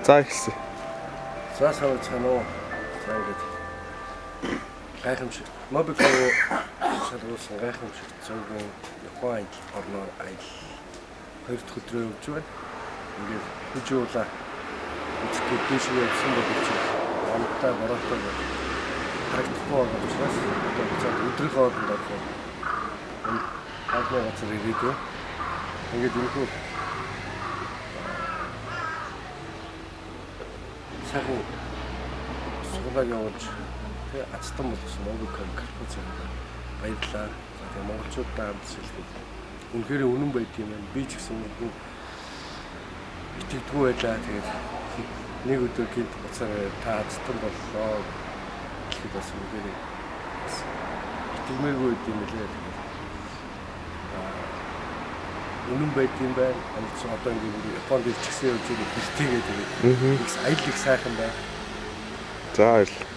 За, эхэлсэн. За, сайн уу? За, ингээд гайхамшиг Мобико шалгуулсан гайхамшиг цөөнгийн Япон аялал орноор аялал хоёр дахь өдрөө явж байна. Ингээд Фужиула үзэх гээд дээшээ явсан боловч амттай бороотой харагдахгүй байгаа учраас одоо буцаад өдрийнхөө хоолонд орох энэ хаалны газар ирээд байна. Ингээд энэхүү сайхан сугалааг явуулж тэг азтан болгосон Мобиком корпорацид баярлалаа. За, тэгээ монголчуудаа хамт хэлэхэд үнэхээр үнэн байд юм байна. Би ч гэсэн нэг итгэдэггүй байлаа. Тэгээд нэг өдөр гинт буцаараа та азтан боллоо гэхэд бас үнэхээр бас итгэмээргүй байд юм лээ. Тэгээд үнэн байд юм байна. Амт одоо ингээд Японд ирчихсэн явж байгаа гэртээгээ тэгээд их аялал их сайхан байна. За, баярлалаа.